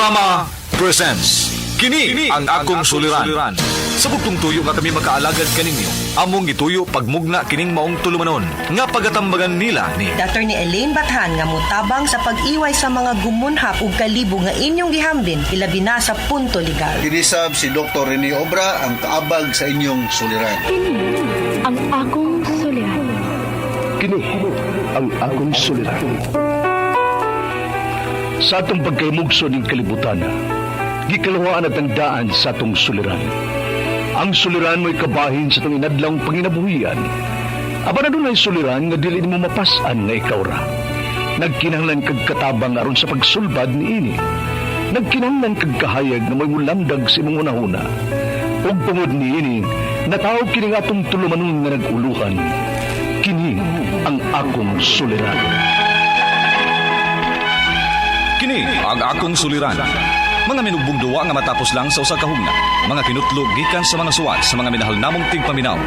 Drama presents Kini ang akong suliran. Sa bugtong tuyo nga kami makaalagad kaninyo, among gituyo pagmugna kining maong tulumanon nga pagatambagan nila ni Attorney Elaine Bathan nga motabang sa pag-iway sa mga gumunhap ug kalibo nga inyong gihambin ilabi na sa punto legal. Kinisab si Dr. Rene Obra ang kaabag sa inyong suliran. Kini ang akong suliran. Kini ang akong suliran. Sa atong pagkaymugso ning kalibutan, gikaluhaan at ang daan sa atong suliran. Ang suliran mo'y kabahin sa atong inadlawng panginabuhian. Apan adunay suliran nga dili nimo mapas-an nga ikaw ra. Nagkinahanglan kag katabang aron sa pagsulbad niini. Nagkinahanglan kag kahayag nga mo'y mulamdag sa imong hunahuna. Ug tungod niini, natawag kini nga atong tulumanon nga nag-uluhan. Kini ang akong suliran. Kini ang akong suliran. Mga minugbong duwa nga matapos lang sa usa ka hugna. Mga kinutlog gikan sa mga suwat sa mga minahal namong tigpaminaw.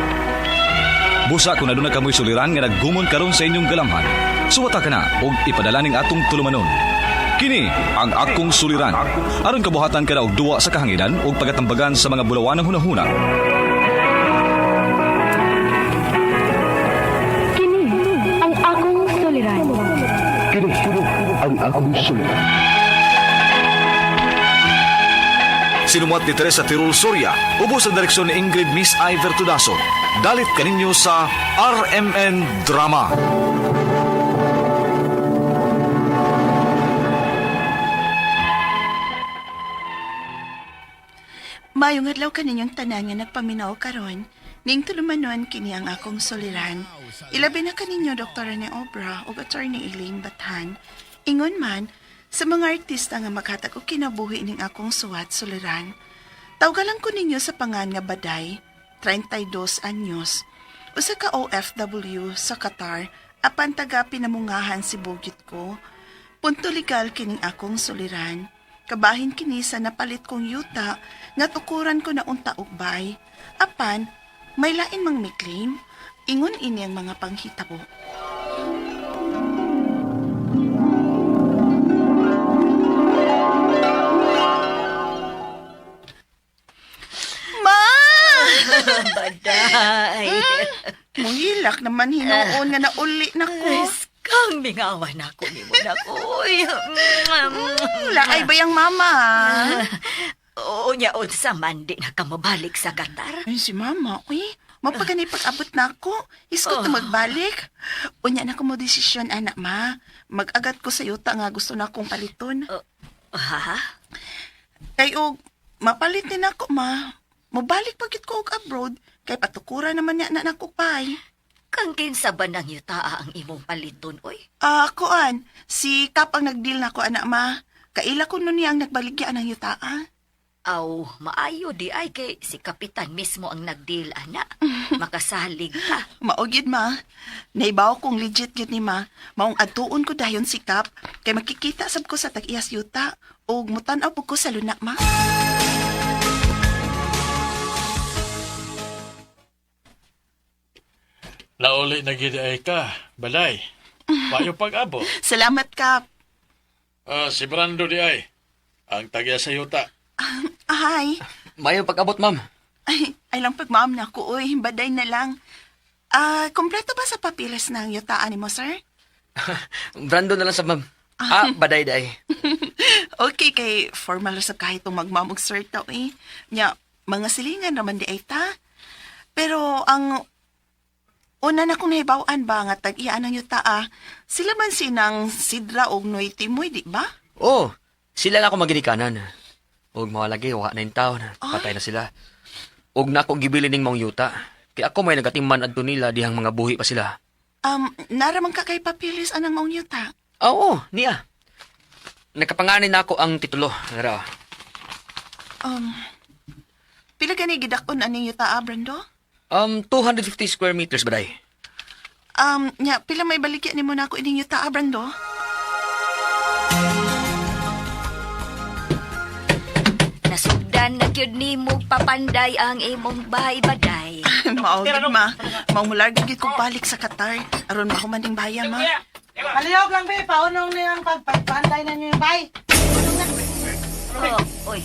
Busa kung aduna kamoy suliran nga naggumon karon sa inyong galamhan. Suwata ka na og ipadala ning atong tulumanon. Kini ang akong suliran. Aron kabuhatan ka na og duwa sa kahanginan ug pagatambagan sa mga bulawanang hunahuna. Kini ang akong suliran. Kini ang akong suliran. Sinumuat ni Teresa Tirul Soria, ubos sa direksyon ni Ingrid Miss Iver Tudaso. Dalit kaninyo sa RMN Drama. Mayong adlaw kaninyong tanan nga nagpaminaw karon. Ning tulumanon kini ang akong suliran. Ilabi na kaninyo Dr. Rene Obra ug Attorney Elaine Bathan. Ingon man sa mga artista nga maghatag og kinabuhi ning akong suwat suliran. Tawgalan ko ninyo sa pangan nga Baday, 32 anyos. Usa ka OFW sa Qatar apan taga pinamungahan si Bugit ko. Punto legal kining akong suliran. Kabahin kini sa napalit kong yuta nga tukuran ko na unta og bay. Apan, may lain mang miklaim. Ingon ini ang mga panghitabo. Ma! Baday. Muhilak naman hinuon nga nauli na ko. Kang mingawan ako ni mo na ko. Laay ba yung mama? Oo niya, unsa man di na ka mabalik sa Qatar. Ay, si mama, uy. Mapaganay pag-abot na ako. Isko oh. Magbalik. Unya na ko mo desisyon, anak ma. Mag-agat ko sa yuta nga gusto na akong paliton. Ha? Kay og mapalit din ako, ma. Mabalik pagkit ko og abroad. Kay patukura naman niya na nako pay. Kang kinsa ba nang yutaa ang imong paliton, oy? Ah, kuan. Si Kap ang nagdeal na ko, anak ma. Kaila ko nun niya ang nagbaligya ng yutaa. Aw, maayo di ay kay si kapitan mismo ang nagdeal, ana. Makasalig ka. Maugid ma. Naibaw kong legit gyud ni ma. Maong adtuon ko dayon si Kap kay makikita sab ko sa tag-iyas yuta ug mutan-aw pud ko sa luna ma. Nauli na gid ay ka, balay. Payo pag-abo. Salamat Kap. Ah, si Brando di ay. Ang tagya sa yuta. Hi. Mayo pag-abot, ma'am. Ay, ay lang pagmaam na ako oy, baday na lang. Ah, kompleto ba sa papiles ng yutaan nimo, sir? Brando na lang sa ma'am. Ah, baday day. Okay kay formal ra sa kahit tong magma'am og sir ta eh. Nya, mga silingan raman di ay ta. Pero ang una na kong nahibaw-an ba nga tag-iyaan ang yutaa, sila man sinang Sidra og Noy Timoy, di ba? Oh, sila na ako maginikanan. Og mawalagi, wa na yung taon. Patay na sila. Og na ako gibili ning maong yuta. Kaya ako may nagatiman adto nila dihang mga buhi pa sila. Naraman ka kay papilis anang maong yuta. Ah, Oo, niya. Nakapanganin na ako ang titulo. Nara. Pila gani gidakon aning yutaa, Brando? 250 square meters baday. Nya, pila may baligya nimo na ako ining yutaa, Brando? Nasugdan na gyud nimo papanday ang imong bahay baday. Mao gid ma. Mao mularga gid kong balik sa Qatar aron mahuman ning baya ma. Palihog lang, be. Paunong na yung pagpanday na niyo yung bay. Oh, oy.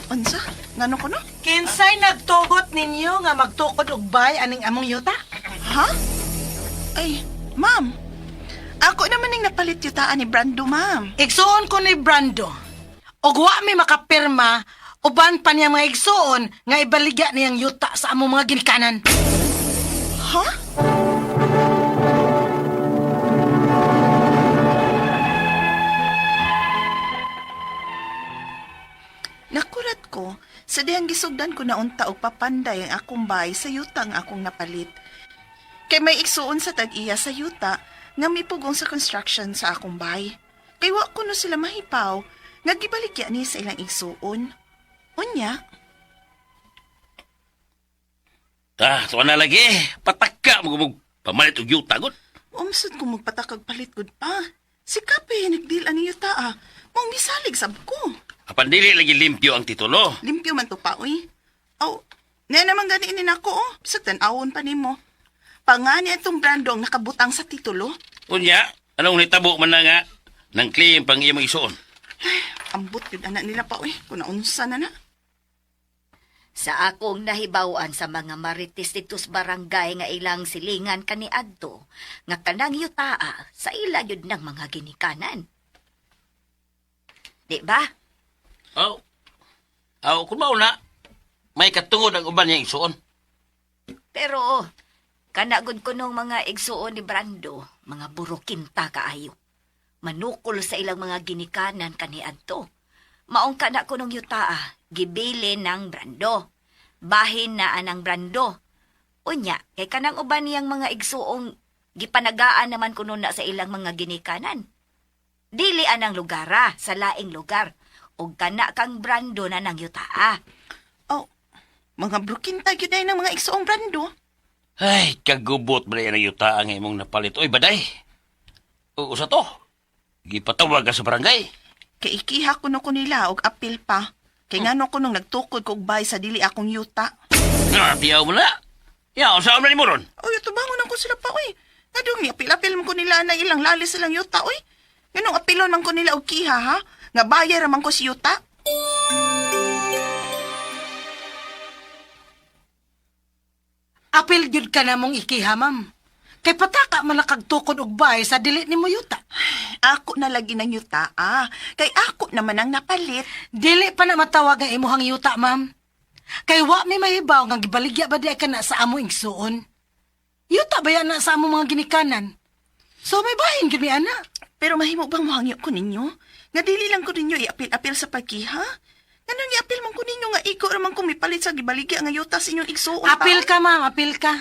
Unsa? Ngano ko no? Kinsay nagtugot ninyo nga magtukod og bay aning among yuta? Ha? Ay, ma'am. Ako naman ning napalit yutaan ni Brando, ma'am. Igsuon ko ni Brando. Og wa mi makapirma uban pa niya mga igsuon nga ibaligya niyang yuta sa among mga ginikanan. Ha? Nakurat ko, sa dihang gisugdan ko na unta og papanday ang akong bahay sa yuta ang akong napalit. Kay may igsuon sa tag-iya sa yuta nga mipugong sa construction sa akong bahay. Kay wa ko no sila mahipaw nga gibaligya ni sa ilang igsuon. Unya, Ah, tuwa na lagi. Pataka mo kumug pamalit og yuta gud. Umsod ko magpatakag palit gud pa. Si Kape, nagdeal ani yuta ah. Maong misalig sab ko. Apan dili lagi limpyo ang titulo. Limpyo man to pa, uy. Aw, na naman gani ini nako oh. Bisag tan-awon pa nimo. Pangani itong brando ang nakabutang sa titulo. Unya, anong nitabo man na nga nang claim pang iyang isuon. Ambot yun anak nila pa, uy. Kung naunsa na na. Sa akong nahibaw-an sa mga marites dito sa barangay nga ilang silingan kaniadto, nga kanang yutaa sa ila yun ng mga ginikanan. Di ba? Aw. Aw, kung mao na, may katungod ang uban niyang isuon. Pero kanagod ko nung mga igsuon ni Brando, mga burukinta kaayo. Manukol sa ilang mga ginikanan kaniadto. Maong kana ko nung yutaa, gibili ng Brando. Bahin na anang Brando. Unya, kay kanang uban niyang mga igsuong gipanagaan naman kuno na sa ilang mga ginikanan. Dili anang lugara sa laing lugar ug kana kang Brando na nang yutaa. Oh, mga brukinta yun ay ng mga igsuong brando. Ay, kagubot ba ang yuta ang imong napalit. Oy, baday. O, usa to. Gipatawag ka sa barangay. Kay ikiha ko no ko nila og apil pa. Kay ngano ko nung nagtukod ko og bay sa dili akong yuta. Ah, tiyaw mo na. Ya, usa man nimo ron. Uy, tubangon ko sila pa, uy. Ngadong ni apil-apil man ko nila na ilang lalis silang yuta, uy. Nganong apilon man ko nila og kiha, ha? Nga bayar man ko si yuta. Apil gyud ka na mong ikiha, ma'am. Kay pataka man na kagtukod og bay sa dili nimo yuta. Ako na lagi ng yuta, ah. Kay ako naman ang napalit. Dili pa na matawag ang imuhang yuta, ma'am. Kay wa mi mahibaw nga gibaligya ba di ka na sa amo igsuon. Yuta ba yan na sa amo mga ginikanan? So may bahin gyud mi ana. Pero mahimo bang mohangyo ko ninyo? Nga dili lang ko ninyo iapil-apil sa pagkiha? Nganong iapil man ko ninyo nga igo raman ko mipalit sa gibaligya nga yuta sa inyong igsuon pa? Apil ka, ma'am, apil ka.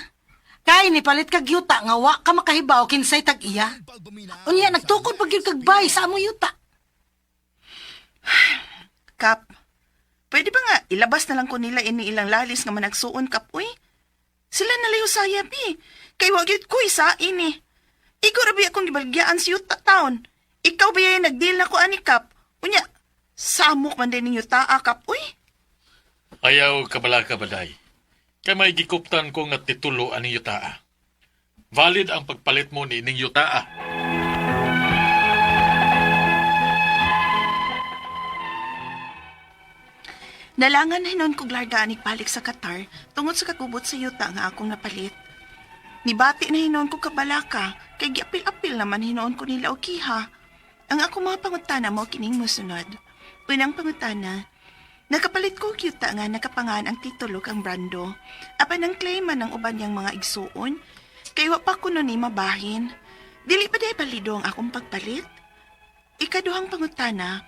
Kay ni palit kag yuta nga wa ka makahibaw kinsay tag iya. Unya nagtukod pag gyud kag bay sa amo yuta. Kap, pwede ba nga ilabas na lang ko nila ini ilang lalis nga managsuon, Kap, uy? Sila na layo sayab eh. Kay wag yun ko isa ini. Ikaw rabi akong gibalyaan si Yuta Town. Ikaw ba yung nag-deal na ko ani, Kap? Unya, samok man din ninyo taa, Kap, uy. Ayaw kabala ka, baday. Kay may gikuptan ko nga titulo aning yutaa. Valid ang pagpalit mo ni ining yutaa. Nalangan hinon kog larga anig balik sa Qatar tungod sa kagubot sa yuta nga akong napalit. Nibati na hinon ko kabalaka kay giapil-apil naman hinoon ko nila og kiha. Ang ako mga pangutana mo kining mosunod. Unang pangutana, nakapalit ko og yuta nga nakapangan ang titulo kang Brando. Apan ang claim man ng uban niyang mga igsuon, kay wa pa kuno ni mabahin. Dili pa day balido ang akong pagpalit? Ikaduhang pangutana,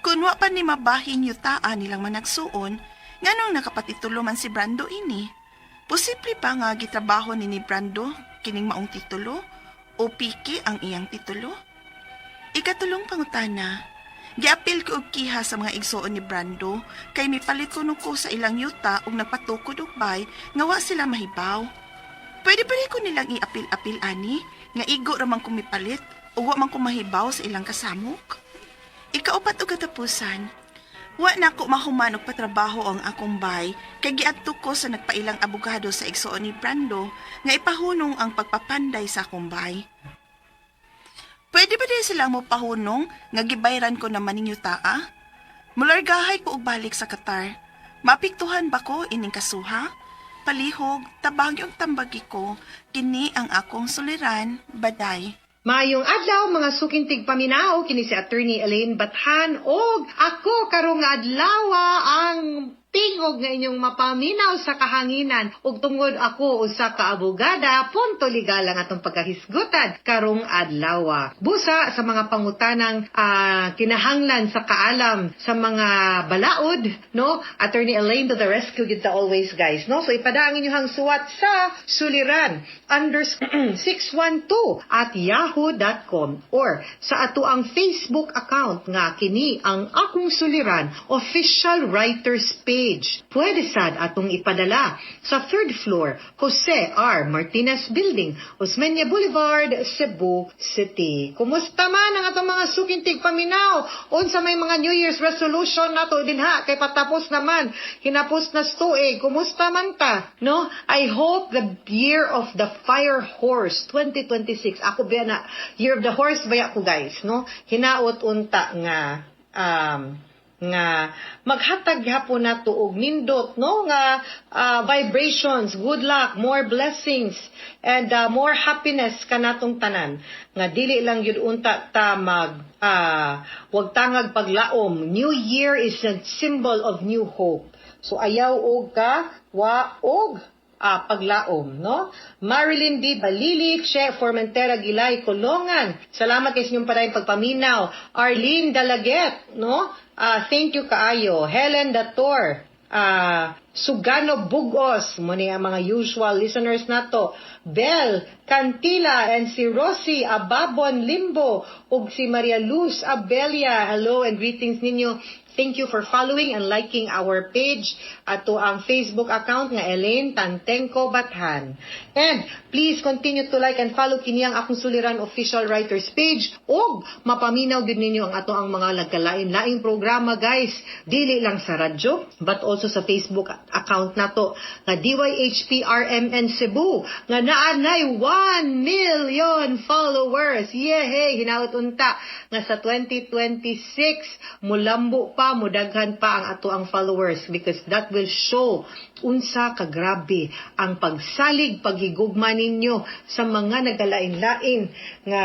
kung wa pa ni mabahin yutaan nilang managsuon, nganong nakapatitulo man si Brando ini? Posible pa nga gitrabaho ni Brando kining maong titulo o piki ang iyang titulo? Ikatulong pangutana, giapil ko og kiha sa mga igsuon ni Brando kay mipalit kuno ko sa ilang yuta ug nagpatukod og bay nga wa sila mahibaw. Pwede pa rin ko nilang iapil-apil ani nga igo ra man kong mipalit ug wa man ko mahibaw sa ilang kasamok. Ikaupat og katapusan, wa na ko mahuman og patrabaho ang akong bay kay giadto ko sa nagpailang abogado sa igsuon ni Brando nga ipahunong ang pagpapanday sa akong bay. Pwede ba din sila mo pahunong nga gibayran ko naman ninyo taa? Mulargahay ko og balik sa Qatar. Maapektuhan ba ko ining kasuha? Palihog, tabang og tambagi ko, kini ang akong suliran, Baday. Maayong adlaw, mga suking tigpaminaw, kini si Attorney Elaine Bathan og ako karong adlaw ang tingog nga inyong mapaminaw sa kahanginan, ug tungod ako usa ka abogada, punto legal ang atong pagkahisgutan karong adlaw. Busa sa mga pangutanang kinahanglan sa kaalam sa mga balaod, no? Attorney Elaine to the rescue gid ta always, guys, no? So ipada ang inyong suwat sa suliran_612@yahoo.com or sa ato ang Facebook account nga kini ang Akong Suliran Official Writers Page. Pwede sad atong ipadala sa third floor, Jose R. Martinez Building, Osmeña Boulevard, Cebu City. Kumusta man ang atong mga suking tigpaminaw? Unsa may mga New Year's resolution nato dinha kay patapos naman, hinapos na tuig? Kumusta man ta? No? I hope the Year of the Fire Horse 2026. Ako ba na Year of the Horse baya ko, guys, no? Hinaot unta nga maghatag gihapon nato og nindot, no, nga vibrations, good luck, more blessings and more happiness kanatong tanan, nga dili lang gyud unta ta mag wag tangag paglaom. New Year is a symbol of new hope, so ayaw og ka wa og paglaom, no? Marilyn D. Balili, Che Formentera Gilay, Kolongan. Salamat kay sa inyong padayong pagpaminaw. Arlene Dalaget, no? Thank you kaayo. Helen Dator, Sugano Bugos, mo ni ang mga usual listeners nato. Bel Cantila and si Rosie Ababon Limbo ug si Maria Luz Abelia. Hello and greetings ninyo. Thank you for following and liking our page, ato ang Facebook account nga Elaine Tantengco Bathan. And please continue to like and follow kini ang Akong Suliran Official Writers Page ug mapaminaw gid ninyo ang ato ang mga nagkalain-laing programa, guys. Dili lang sa radyo but also sa Facebook account nato nga DYHPRMN Cebu nga naa nay 1 million followers. Yehey! Hinaot unta nga sa 2026 mulambo pa, mudaghan pa ang ato ang followers because that will show unsa kagrabe ang pagsalig, paghigugma ninyo sa mga nagkalain-lain nga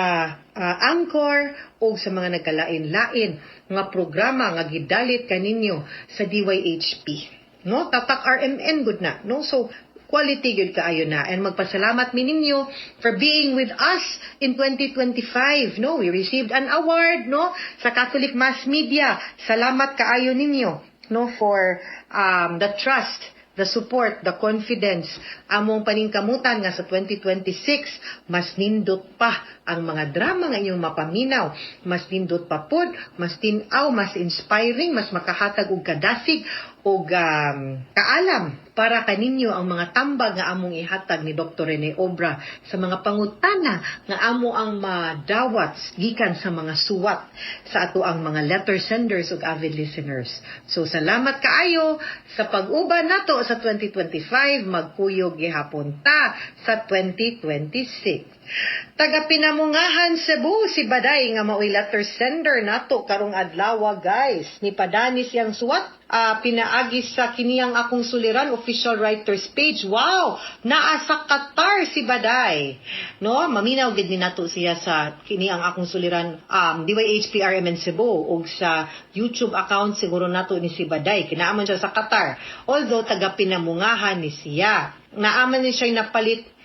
anchor o sa mga nagkalain-lain nga programa nga gidalit kaninyo sa DYHP. No? Tatak RMN gud na, no? So quality gyud kaayo na, and magpasalamat mi ninyo for being with us in 2025, no? We received an award, no, sa Catholic Mass Media. Salamat kaayo ninyo, no, for the trust, the support, the confidence. Among paningkamutan nga sa 2026, mas nindot pa ang mga drama nga inyong mapaminaw, mas nindot pa pod, mas tin-aw, mas inspiring, mas makahatag og kadasig og kaalam para kaninyo ang mga tambag nga among ihatag ni Dr. Rene Obra sa mga pangutana nga amo ang madawat gikan sa mga suwat sa ato ang mga letter senders ug avid listeners. So salamat kaayo sa pag-uban nato sa 2025, magkuyog gihapon ta sa 2026. Taga Pinamungahan, Cebu, si Baday nga maoy letter sender nato karong adlaw, guys. Ni padani siyang suwat pinaagi sa kiniyang Akong Suliran Official Writers Page. Wow! Naa sa Qatar si Baday. No, maminaw gid ni nato siya sa kini ang Akong Suliran DYHPRMN Cebu ug sa YouTube account siguro nato ni si Baday. Kinaaman siya sa Qatar. Although taga Pinamungahan ni siya. Naaman ni siya napalit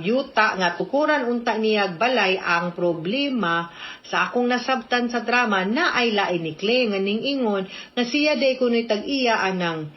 yuta nga tukuran unta niya balay. Ang problema, sa akong nasabtan sa drama, na ay lain ni Clay nga ning ingon nga siya day kuno'y tag-iya anang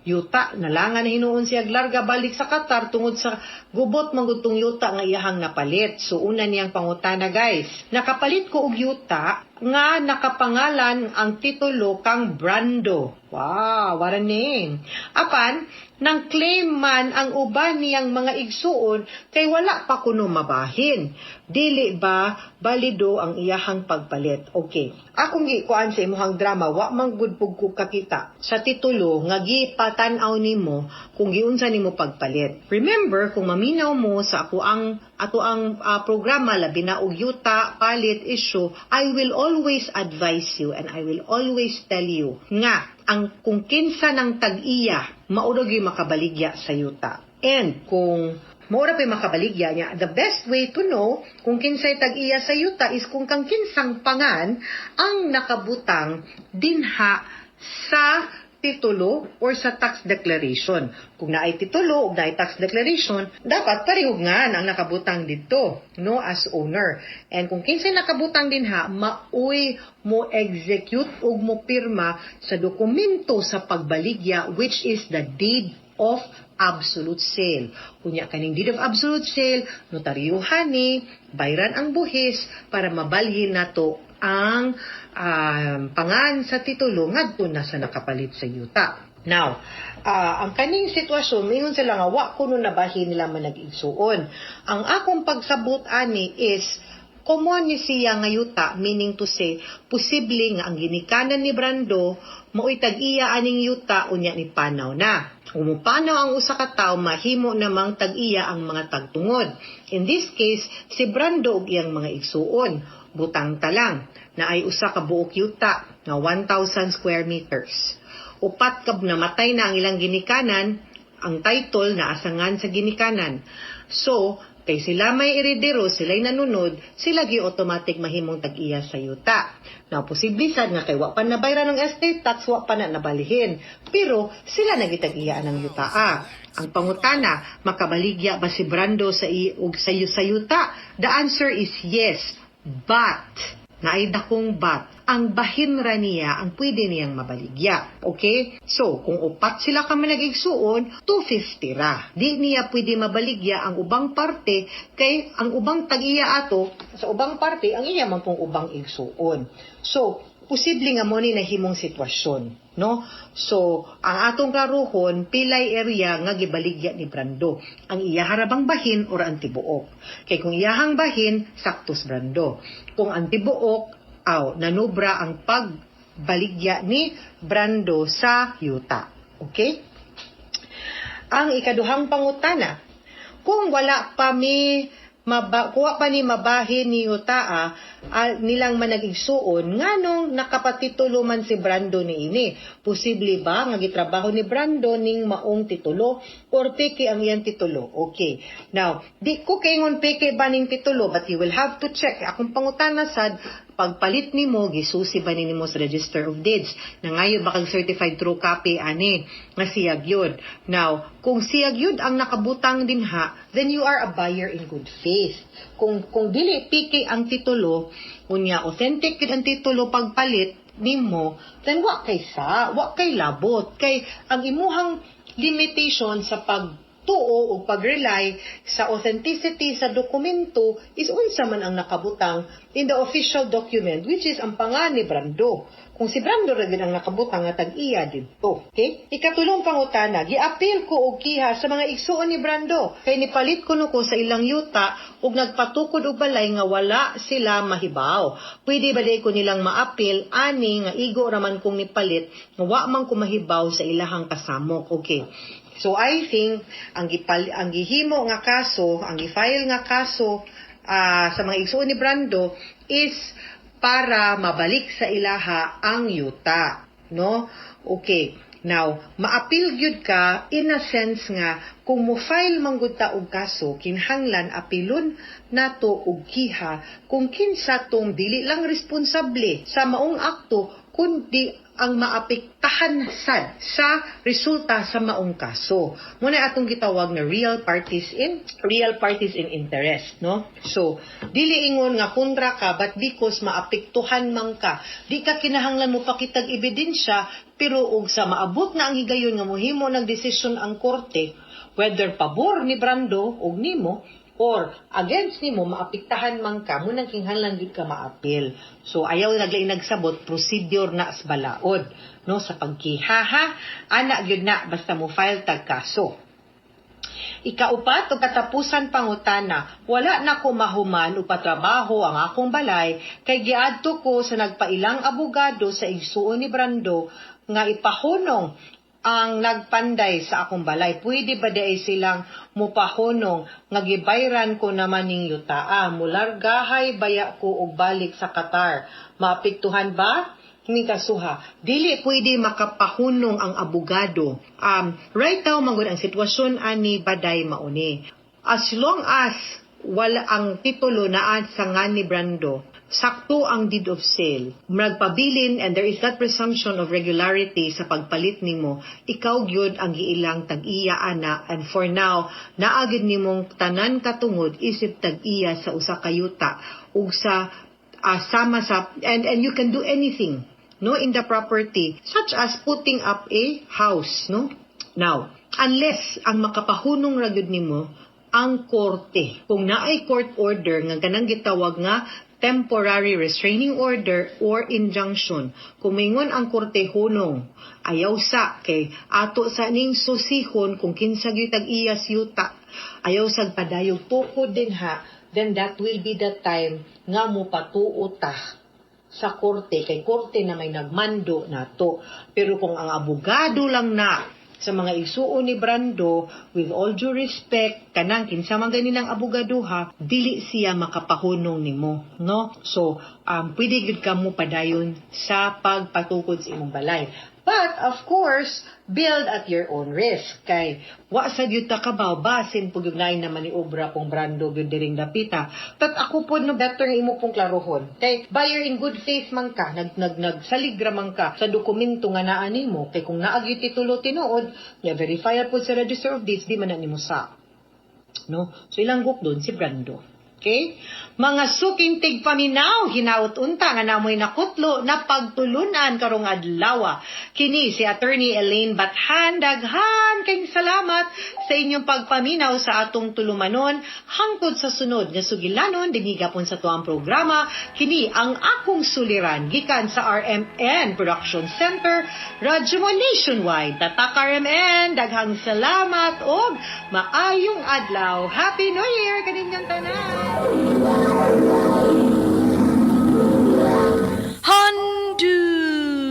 yuta. Nalangan na hinuon siya larga balik sa Qatar tungod sa gubot man gud tong yuta nga iyahang napalit. So una niyang pangutana, guys: "Nakapalit ko og yuta nga nakapangalan ang titulo kang Brando." Wow, what a name. Apan nang claim man ang uban niyang mga igsuon kay wala pa kuno mabahin. Dili ba balido ang iyahang pagpalit? Okay. Akong gikuan sa imuhang drama, wa man gud pug ko kakita sa titulo nga gipatan-aw nimo kung giunsa nimo pagpalit. Remember, kung maminaw mo sa ako ang ato ang programa labi na og yuta palit issue, I will always advise you and I will always tell you nga ang kung kinsa ng tag-iya mao ra gyud makabaligya sa yuta. And kung mao ra pa'y makabaligya niya, the best way to know kung kinsay tag-iya sa yuta is kung kang kinsang pangan ang nakabutang dinha sa titulo or sa tax declaration. Kung naay titulo o naay tax declaration, dapat pareho nga ang nakabutang dito, no, as owner. And kung kinsay nakabutang dinha, maoy mo execute ug mo pirma sa dokumento sa pagbaligya, which is the deed of absolute sale. Kunya kaning deed of absolute sale, notaryuhan ni, bayran ang buhis para mabalhin nato ang pangan sa titulo ngadto na sa nakapalit sa yuta. Now, ang kaning sitwasyon, mingon sila nga wa kuno nabahin nila man nag-igsuon. Ang akong pagsabot ani is common ni siya nga yuta, meaning to say, posible nga ang ginikanan ni Brando mao'y tag-iya aning yuta unya ni panaw na. Kung mupanaw ang usa ka tawo, mahimo namang tag-iya ang mga tagtungod. In this case, si Brando ug iyang mga igsuon. Butang talang na ay usa ka buok yuta nga 1,000 square meters. Upat ka namatay na ang ilang ginikanan, ang title naasangan sa ginikanan. So, kay sila may eredero, sila'y nanunod, sila gi automatic mahimong tag-iya sa yuta. Now, posible sad nga kay wa pa nabayran ng estate tax, wa pa na nabalihin. Pero sila nagitag-iya ng yuta. Ang pangutana, makabaligya ba si Brando sa i og sa yuta? The answer is yes. But, naay dakong but, ang bahin ra niya ang pwede niyang mabaligya. Okay? So, kung upat sila ka manag-igsuon, 250 ra. Di niya pwede mabaligya ang ubang parte kay ang ubang tag-iya ato, sa ubang parte, ang iya man pong ubang igsuon. So, posible nga mo ni nahimong sitwasyon, no? So, ang atong klarohon, pilay area nga gibaligya ni Brando. Ang iyaha ra bang bahin or ang tibuok? Kay kung iyahang bahin, sakto si Brando. Kung ang tibuok, aw, nanubra ang pagbaligya ni Brando sa yuta. Okay? Ang ikaduhang pangutana, kung wala pa mi kuha pa ni mabahin ni yutaa nilang manag-igsuon, nganong nakapatitulo man si Brando ni ini? Posible ba nga gitrabaho ni Brando ning maong titulo or peke ang iyang titulo? Okay. Now, di ko kaingon peke ba ning titulo, but you will have to check. Akong pangutana sad, pagpalit nimo, gisusi ba nimo sa Register of Deeds? Nangayo ba kag certified true copy ani nga siya gyud? Now, kung siya gyud ang nakabutang dinha, then you are a buyer in good faith. Kung dili peke ang titulo, unya authentic gyud ang titulo pagpalit nimo, then wa kay sa, wa kay labot kay ang imuhang limitation sa pag tuo o pag-rely sa authenticity sa dokumento is unsa man ang nakabutang in the official document, which is ang pangan ni Brando. Kung si Brando ra gid ang nakabutang nga tag-iya didto. Okay? Ikatulong pangutana, giapil ko og kiha sa mga igsuon ni Brando kay nipalit kuno ko sa ilang yuta ug nagpatukod og balay nga wala sila mahibaw. Pwede ba ko nilang maapil ani nga igo raman kong nipalit nga wa man ko mahibaw sa ilahang kasamok? Okay. So I think ang gihimo nga kaso, ang gi-file nga kaso sa mga igsuon ni Brando is para mabalik sa ilaha ang yuta, no? Okay. Now, maapil gyud ka in a sense nga kung mo file man gud ta og kaso, kinahanglan apilon nato og kiha kung kinsa tong dili lang responsable sa maong akto kundi ang maapektahan sad sa resulta sa maong kaso. Muna atong gitawag na real parties in interest, no? So, dili ingon nga kontra ka, but because maapektuhan man ka, di ka kinahanglan mo pakitag ebidensya, pero og sa maabot na ang higayon nga mohimo ng desisyon ang korte, whether pabor ni Brando og nimo or against nimo, maapektahan man ka mo, nang kinahanglan gyud ka maapil. So ayaw naglain nagsabot, procedure na sa balaod, no, sa pagkiha ha, ana gyud na basta mo file tag kaso. Ikaupat o katapusan pangutana, wala na ko mahuman o patrabaho ang akong balay kay giadto ko sa nagpailang abogado sa igsuon ni Brando nga ipahunong. ang nagpanday sa akong balay? Pwede ba di ay silang mupahunong nga gibayran ko naman ning yutaa? Mulargahay baya ko og balik sa Qatar. Maapektuhan ba? Ni kasuha. Dili pwede makapahunong ang abogado. Right now, manggod ang sitwasyon ani Baday mauni. As long as wala ang titulo naa sa ngan ni Brando, sakto ang deed of sale, nagpabilin and there is that presumption of regularity sa pagpalit nimo, ikaw gyud ang giilang tag-iya ana, and for now, naa gyud nimong tanan katungod isip tag-iya sa usa ka yuta ug sa sama sa and you can do anything, no, in the property, such as putting up a house, no. Now, unless ang makapahunong ra gyud nimo ang korte, kung naay court order nga kanang gitawag nga temporary restraining order or injunction, kung mingon ang korte hunong, ayaw sa kay ato sa ning susihon kung kinsa gyud tag-iya sa yuta, ayaw sag padayog tukod din ha, then that will be the time nga mopatuo ta sa korte, kay korte na may nagmando nato. Pero kung ang abogado lang na sa mga igsuon ni Brando, with all due respect, kanang kinsa man gani ng abogado ha, dili siya makapahunong nimo, no? So, pwede gyud ka mo padayon sa pagpatukod sa imong balay. But, of course, build at your own risk. Kay, wa sa gyud ta kabaw, basin pug yung naay naman ni obra kung Brando gyud diring dapita. But ako pod no better nga imo pong klarohon. Kay, buyer in good faith man ka, nag, nag, nagsaligra man ka sa dokumento nga naa nimo. Kay kung naa gyud titulo tinuod, ya verify pod sa Register of Deeds, di man na nimo sa. No? So ilang guk doon si Brando. Okay? Mga suking tigpaminaw, hinaut unta nga namoy nakutlo na pagtulunan karong adlaw. Kini si Attorney Elaine Bathan, daghan kayong salamat sa inyong pagpaminaw sa atong tulumanon hangtod sa sunod nga sugilanon dinhi gapon sa tuang programa. Kini ang akong suliran gikan sa RMN Production Center, Radyo Mo Nationwide. Tatak RMN, daghang salamat og maayong adlaw. Happy New Year kaninyong tanan.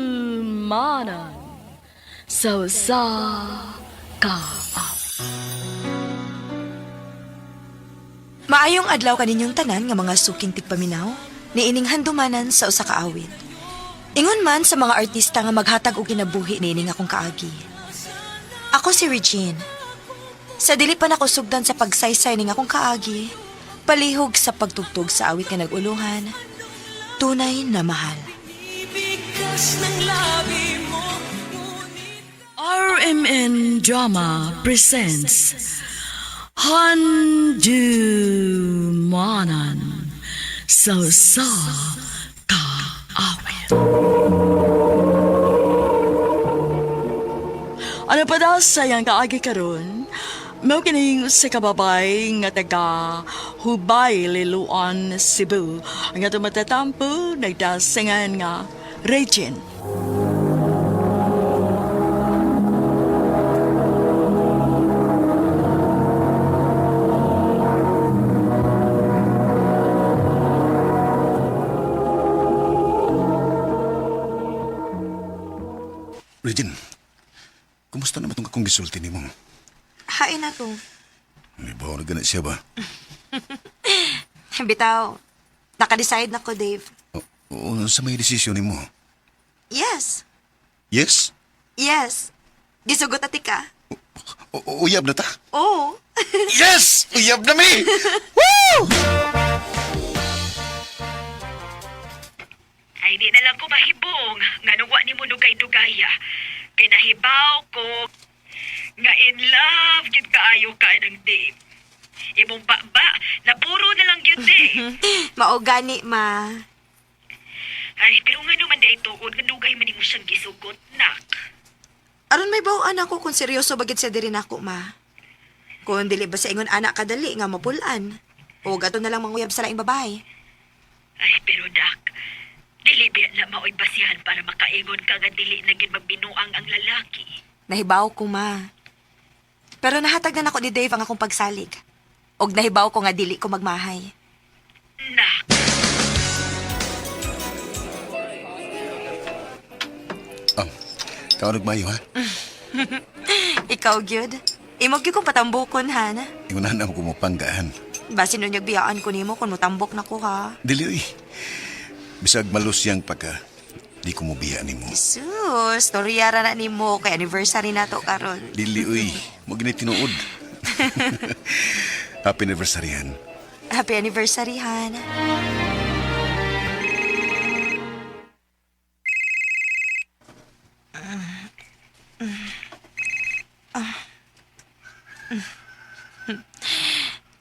Handumanan sa usa ka Maayong adlaw kaninyong tanan nga mga suking tigpaminaw, niining handumanan sa usa ka awit. Ingon man sa mga artista nga maghatag og kinabuhi niining akong kaagi. Ako si Regine. Sa dili pa nako sugdan sa pagsaysay ning akong kaagi, palihog sa pagtugtog sa awit nga nag-uluhan, tunay na mahal. RMN Drama presents Handumanan sa usa ka awit. Ano pa daw sa iyang kaagi karon? Mao kining sa kababay nga taga Hubay, Liloan, Cebu. Ang atong matatampo nagdasingan nga Regine. Regine, kumusta naman itong akong gisulti nimo? Hain na to. Libaw na gana siya ba? Bitaw, naka-decide na ko, Dave. O, sa may desisyon nimo? Yes, Yes? yes. Gisugot ati ka. O, uyab na ta? Oo. Yes! Uyab na mi! Ay, di na lang ko mahibong nga nung wa ni mo dugay-dugaya. Kay nahibaw ko nga in love gyud kaayo ka ng Dave. Imong baba, napuro na lang gyud eh. Mao gani, ma. Ay, pero nga naman di ay tuod nga dugay man nimo siyang gisugot, nak. Aron may bawaan ako kung seryoso bagit siya diri nako, ma. Kung dili ba sa ingon anak kadali nga mapulan. O gato na lang manguyab sa laing babae. Ay, pero dak, dili ba na maoy basihan para makaingon ka nga dili na gyud magbinuang ang lalaki. Nahibaw ko, ma. Pero nahatag na nako ni Dave ang akong pagsalig. Og nahibaw ko nga dili ko magmahay. Nak, Kaon mayo ha? Ikaw, gyud. Imo gyud kong patambukon, Han. Ingunahan ako kumupanggaan. Basin unyag biyaan ko nimo kung motambok na ko, ha? Dili uy. Bisag malusyang pa ka, di ko mobiya nimo. Sus, storya ra na nimo kay anniversary nato karon. Dili uy, mo gini tinuod. Happy anniversary, Han. Happy anniversary, Han.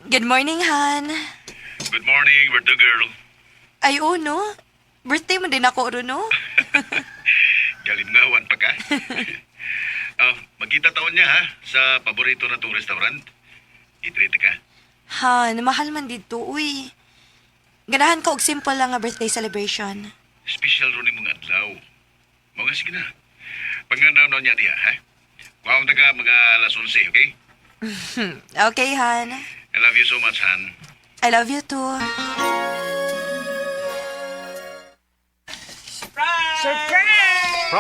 Good morning, Han. Good morning, birthday girl. Ay, oh, no? Birthday mo din ako, ro, no? Galingawan pa ka. Ah, magkita taon niya ha sa paborito na tong restaurant. I-treat ka. Han, mahal man dito, uy. Ganahan ko og simple lang nga birthday celebration. Special ro ni mga adlaw. Mga sige na. Pangandaw na niya diha ha. Kuha ta ka mga alas 11, okay? Okay, Han. I love you so much, Han. I love you too. Surprise!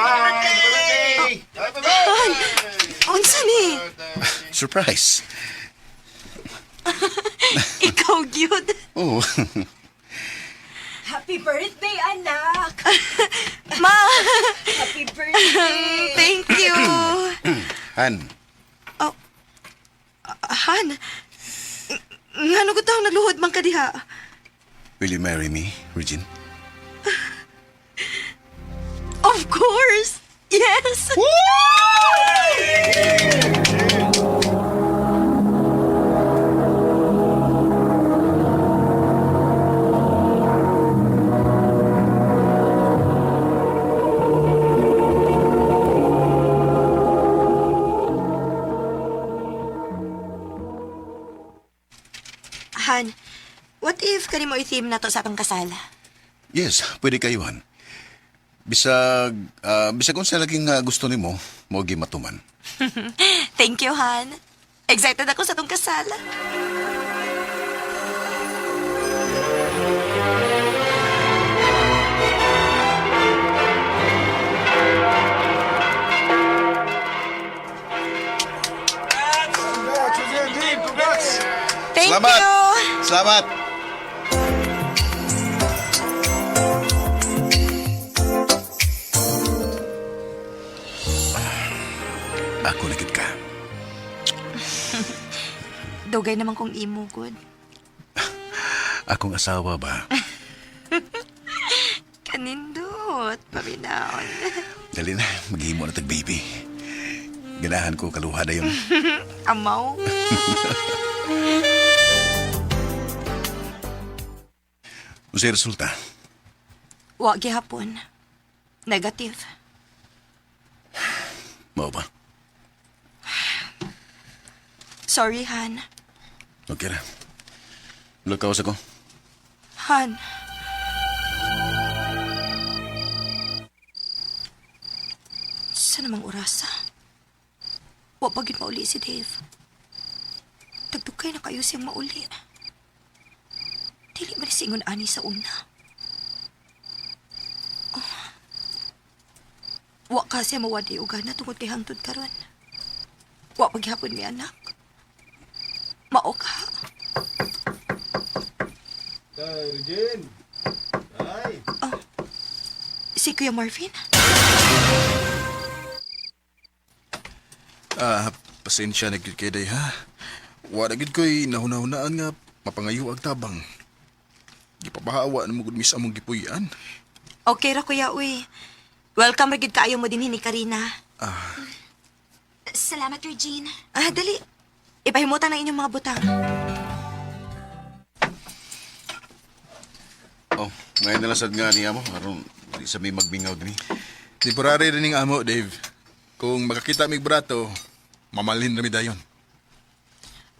Han, unsa ni? Surprise. Ikaw gyud. Oh. Happy birthday, anak! Ma! Happy birthday! Thank you. Han, Han, ngano ko taong nagluhod man ka diha? will you marry me, Regine? Of course! Yes! Han, what if kani mo i-theme na to sa atong kasal? Yes, pwede kayo, Han. Bisag, bisag unsa laging gusto nimo, mo matuman. Thank you, Han. Excited ako sa atong kasal. Thank Salamat. you. Salamat. Ako na gid ka. Dugay naman kong imo, good. Akong asawa ba? Kanindot, paminaon. Dali na, maghimo na tag baby. Ganahan ko kaluha na yun. Amaw. Unsay resulta? Wa gihapon. Negative. Mao ba? Sorry, Han. Okay ra. Lukaw sa ko. Han. Sa namang orasa? Wa pa gyud mauli si Dave. Tagdugay na kayo siyang mauli. Dili man singon ani sa una. Oh. Wa ka siya mawadi og gana tungod kay hangtod karon. Wa paghapon mi anak. Mao ka. Ay, Regine! Ay! Si Kuya Marvin? Ah, pasensya na gyud kay day ha. Wala gyud ko'y nahuna-hunaan nga mapangayo ag tabang. Gipabahawa na mo gud mis among gipuy-an. Okay ra kuya uy. Welcome ra gyud kaayo mo din ni Karina. Ah, Salamat Regine. Ah, dali. Ipahimutan ang inyong mga butang. Oh, ngayon na lang sad nga niya mo. Aron, di sa may magmingaw dinhi. temporary rin ning amo, Dave. Kung makakita mig brato, mamalhin ra mi dayon.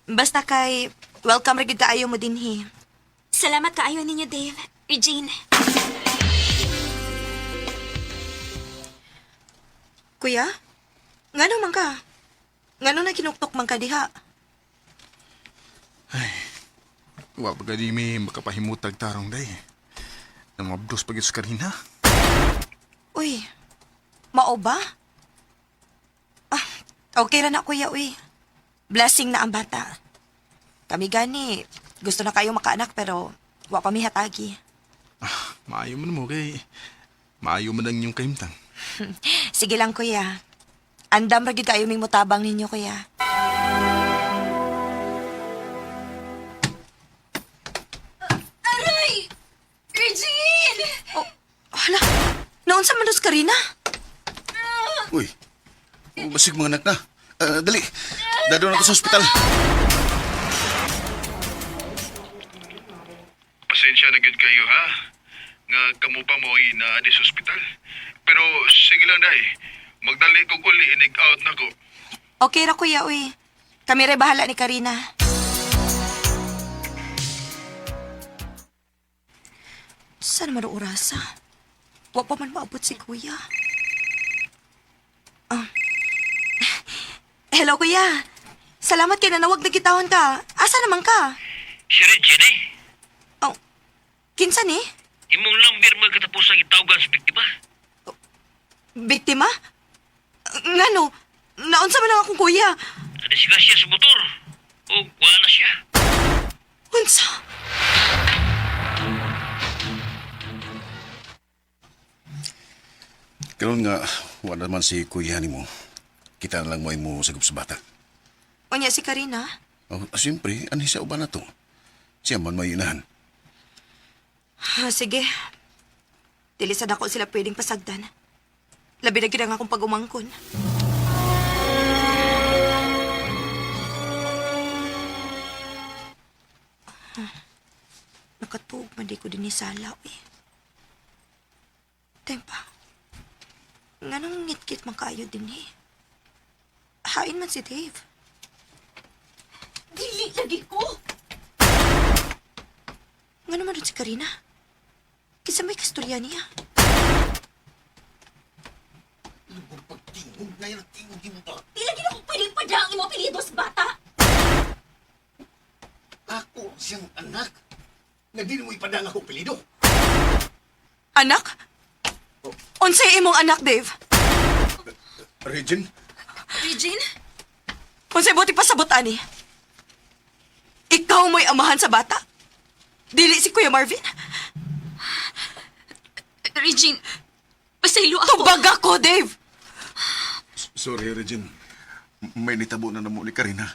Basta kay welcome ra gyud kaayo mo dinhi. Salamat kaayo ninyo, Dave. Regine. Kuya? Ngano man ka? Ngano na kinuktok man ka diha? Wa pa gani mi makapahimutag tarong day. Namabdos pa gyud sa Karina. Uy, mao ba? Ah, Okay ra na, kuya, uy. Blessing na ang bata. Kami gani, gusto na kayo makaanak pero wa pa mi hatagi. Maayo man mo kay maayo man ang inyong kahimtang. Sige lang, kuya. Andam ra gyud kayo ming mutabang ninyo, kuya. Aray! Regine! Oh, hala. Noon sa manos Karina? Uy, basig mga anak na. Ah, dali, dadon ako sa ospital. Pasensya na gyud kayo ha. Nga kamo pa mo ay naa sa ospital. Pero sige lang day. Magdali kog uli inig out na ko. Okay ra, kuya, uy. Kami rin bahala ni Karina. Saan naman ang orasa? Wa pa man maabot si kuya. Ah. Hello, kuya. Salamat kay nanawag na gitawon ka. Asa naman ka? Si Regine eh. Oh, kinsa ni? Imong lamber mo katapos ang itawagan sa biktima. Biktima? Ngano? Naunsa man ang akong kuya? Nadisgrasya sa motor. O wala na siya. Unsa? Karon nga, wala man si kuya nimo. Kita na lang mo mo sagup sa bata. Unya si Karina? Oh, siyempre, anhi sa uban na to. Siya man may inahan. Ah, sige. Dili sad ako sila pwedeng pasagdan. Labi na gyud ang akong pag-umangkon. Ah, nakatuog man di ko din ni Sala, eh. Tempa. Nganong ngit-ngit man kayo din eh. Hain man si Dave. Dili lagi ko. Ngano man ron si Karina? Kinsa may kasturya niya? Di lagi na ko pwedeng padang imo apelyido sa bata. Ako siyang anak. Nga di mo ipadang ako pilido. Anak? Unsay imong anak, Dave? Regine? Regine? Unsay buti pasabot ani? Ikaw mo'y amahan sa bata? Dili si Kuya Marvin? Regine, pasaylo ako. Tubag ako, Dave! Sorry, Regine. May nitabo na namo ni Karina.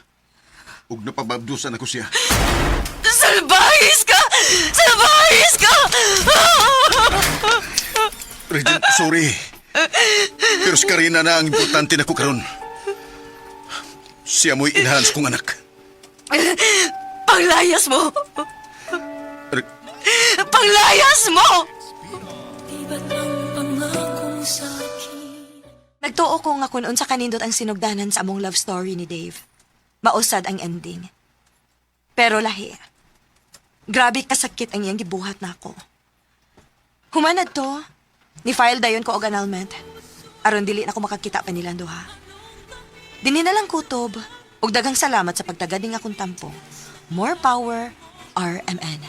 Ug napababdusan ako siya. Salbahis ka! Salbahis ka! Regine, sorry. Pero si Karina na ang importante na ko karon. Siya mo'y inahan sa kong anak. Panglayas mo! Panglayas mo! Nagtuo ko nga kun unsa kanindot ang sinugdanan sa among love story ni Dave. Mausad ang ending. Pero lahi. Grabe kasakit ang iyang gibuhat nako. Humanad to, ni file dayon ko og annulment. Aron dili na ko makakita pa nilang duha. Dinhi na lang kutob ug daghang salamat sa pagtagad ning akong tampo. More power, RMN.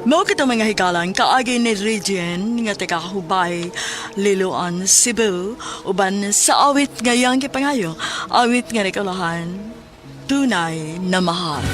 Mao kita mga higalan kaagi ni Regine nga taga Hubay, Liloan, Cebu, uban sa awit ngayang gipangayo, awit nga nikalahan, tunay na mahal.